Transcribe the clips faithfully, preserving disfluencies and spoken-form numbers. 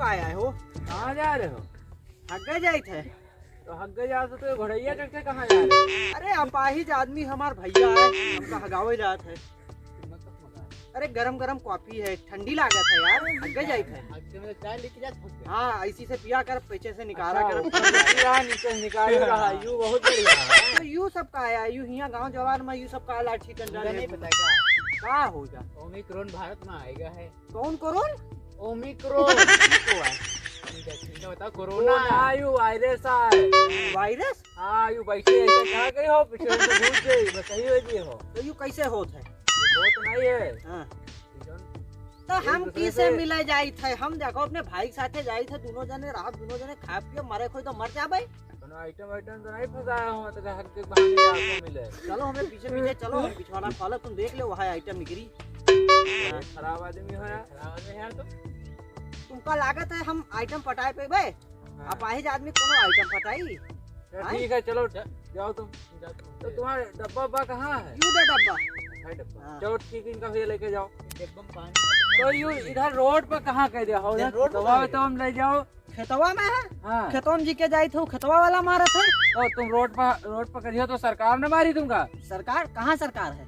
आया हो? कहाँ जा रहे हो? हग्गे जाइत है। तो हग्गे जा तो तू घोड़ैया चढ़ के कहाँ जा रहे हो? अरे अपाहिज आदमी हमार भैया है, हमका हगावे जात है। अरे गरम गरम कॉफी है, ठंडी लागत है यार, हग्गे जाइत है। हग्गे में चाय लेके जा, फंस गया। हाँ, ऐसी से पिया कर, पीछे से निकाला अच्छा, कर। ऊपर से पिया, नीचे से निकाले रहा, यू बहुत बढ़िया है। तो यू सब का है, यू हियाँ गाँव जवार में यू सब का लाठी डंडा तुमका ले नहीं पता क्या? का होगा? ओमिक्रॉन भारत में आएगा है। कौन कोरोन? ओमिक्रॉन। को है? ठीक है, ठीक है, बताओ, कोरोना। कोरोना आयु वायरस आय। वायरस? हाँ, यू बैठे ऐसे कहा गए हो, पीछे से घूम गई, बस सही हो गई हो। तो यू कैसे होत है? ये होत नहीं है। हाँ। तो हम एक दूसरे किसे से मिले जाइत है? हम देखो अपने भाई के साथे जाइत है, दोनों जने रात, दोनों जने खा पिए, मरे कोई तो मर जाबे। कोनो आइटम वाइटम तो नहीं फंसाया हो, तो हक के बहाने आपको मिले। चलो, हमें पीछे पीछे चलो, हम पिछवाड़ा खोलो, तुम देख लो, वहाँ आइटम निकली। खराब आदमी हो यार। खराब आदमी है यार तुम। तुमका लागत है हम आइटम पटाए पे बे? हाँ। अपाहिज आदमी कोनो आइटम पटाई? चल, हैं? ठीक है, चलो, जा-, जाओ तुम। तो तुम्हारा डब्बा उब्बा कहाँ है? यू दे डब्बा। है डब्बा। हाँ। चलो, ठीक है, इनका भैया लेके जाओ। डब्बा में पानी। तो यू इधर रोड पर कहाँ कह दिया हो? इधर रोड पर दवा कहाँ तो हम ले जाओ। खेतवा में है? हाँ। खेतवा में जी के जाइत हो, खेतवा वाला मारत है। तो तुम रोड पर, रोड पर करियो तो सरकार ने मारी तुमका। सरकार? कहाँ सरकार है?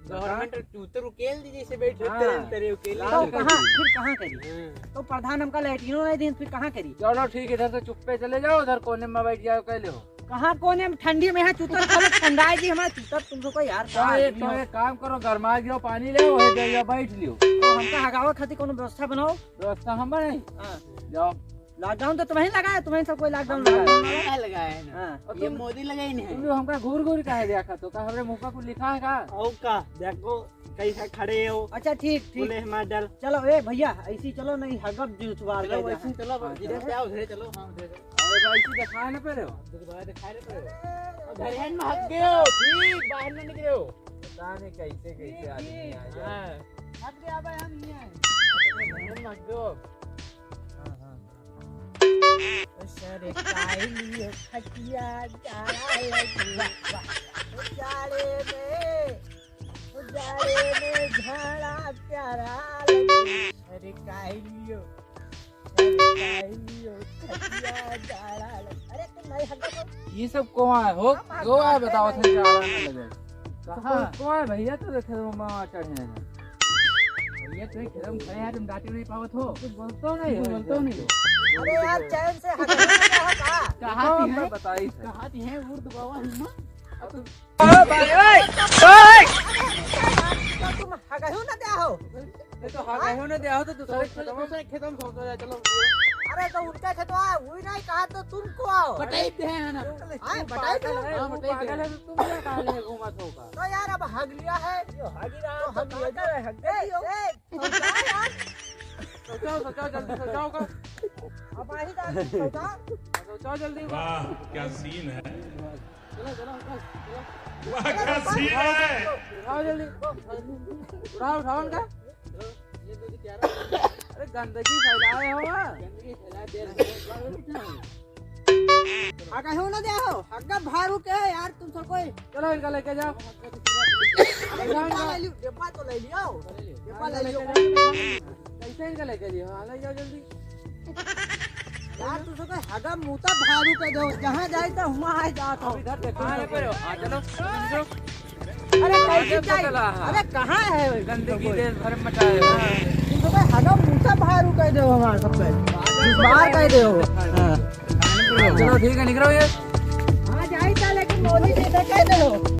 गवर्नमेंट चूतर उकेल दी, जैसे बैठे हाँ। तेरे, तेरे उकेल दी। तो लाल कहाँ, कर दी। फिर कहाँ करी? हाँ। तो प्रधान हमका लैट्रिनो नहीं दीन, फिर कहाँ करी? चलो ठीक है, इधर से चुप्पे चले जाओ, उधर कोने में बैठ जाओ, कह लो। कहाँ कोने में? ठंडी में है, चूतर खाले ठंडाए जी हमारा चूतर, तुम लोग को यार, तो क्या एक, आदमी तो हो? एक काम करो, गरमा गिरो, पानी ले, वही जगह बैठ लियो। तो हमका हगावे खातिर कोनो व्यवस्था बनाओ। व्यवस्था हम बनाई? हाँ। जाओ। लॉकडाउन तो तुम्हें लगाया, तुम्हें सब कोई लॉकडाउन लगाया। लॉकडाउन लगाया है ना। हाँ। और ये तुम, मोदी लगाई नहीं है। तुम लोग हमका घूर घूर काहे देखा तो? का हमरे मुंह पर कुछ लिखा है का? और का? देखो कैसे खड़े हो। अच्छा, ठीक, ठीक। बोले हमारे डर। चलो, ए भैया, ऐसी चलो, नहीं हगब जूस बार चलो, का वैसे जाना। चलो, हाँ, इधर चलो। से आओ, उधर चलो, हाँ, उधर से। अरे भाई, ऐसी दिखाए ना पड़े हो। अब दोबारा दिखाए ना पड़े हो। अब घर में हग गए हो, ठीक, बाहर में निकले हो। पता नहीं कैसे, कैसे आदमी आ जाए। हाँ। हग गया भाई, हम ये हैं। घर में हग गए हो। हाँ, हाँ। ओ सर काई लियो खटिया जाड़ा लगी। ओ जाड़े में, ओ जाड़े में झाड़ा प्यारा लगी। अरे काई लियो, सर काई लियो खटिया जाड़ा लगी। अरे तुम नहीं हटो तो। ये सब कौन है हो? हम कौन है हटते बताओ नहीं। थे जाड़ा ना लगे। कहाँ? कौन, कौन है भैया? तो देखे वो मामा चढ़े हैं। भैया, तुम एकदम खड़े हैं, तुम डांटे नहीं पावत हो। कुछ बोलते हो नहीं, कुछ बोलते हो नहीं। अरे यार, चैन से हट नहीं रहा था। कहाँ तो थी मैं हैं? बताई थे। कहाँ थी हैं? उर्द बाबा हिम्मा। अब तुम ओ भाई, ओए, ओए। तो तुम हगहू ना द्या हो। ये तो हगहू ना द्या हो, तो दूसरे तो खेतवा में दूसरे खेतवा में सोच रहा है, चलो। अरे, तो उनका खेतवा है, वही नहीं कहा, तो तुमको आओ। बटाई दे है ना। हाँ, बटाई दे। पागल है, हाँ, वो बटाई दे। पागल है, तो तुम क्या कहा ले घूमत होगा? तो यार, अब हग लिया है। यो, हग ही रहा, तो तो हग लिया। पागल है, हग ए, गई हो। ए, सोचाओ यार। सोचाओ, सोचाओ, जल्दी सोचाओ का। अब आही जान सोचाओ। सोचाओ जल्दी का। वाह, क्या सीन है। चलो, चलो, चलो, चलो। वाह, क्या सीन है। उठाओ जल्दी। उठाओ, उठाओ उनका। चलो, ये तो क्या रहा? अरे, गंदगी फैलाए हो। गंदगी फैला दे रहे हो। हगहू ना द्या हो, हग्गा भारू के है यार, तुम सब कोई। चलो, इनका लेके जाओ। अरे, डिब्बा ले लियो, डिब्बा तो ले लियो। डिब्बा ले लियो। कैसे इनका लेके जाओ? हाँ, ले जाओ जल्दी। यार, तुम सब कोई हगा मूता भारू के दो, जहाँ जाए तो हुआं आए जात हो। अब इधर देखो, हाँ, यहाँ पे हो। हाँ, चलो, चलो। अरे, कैसे आगे जाए? पतला, हाँ। अरे, कहाँ है? गंदगी देश भर में मचाए हो। तुम सब कोई हगा मूता भारू के दो हमारे सब पे। बाहर कह दे हो। हाँ। चलो, ठीक है, निकलो ये। हाँ, जाए था, लेकिन मोदी जी से कह दे हो।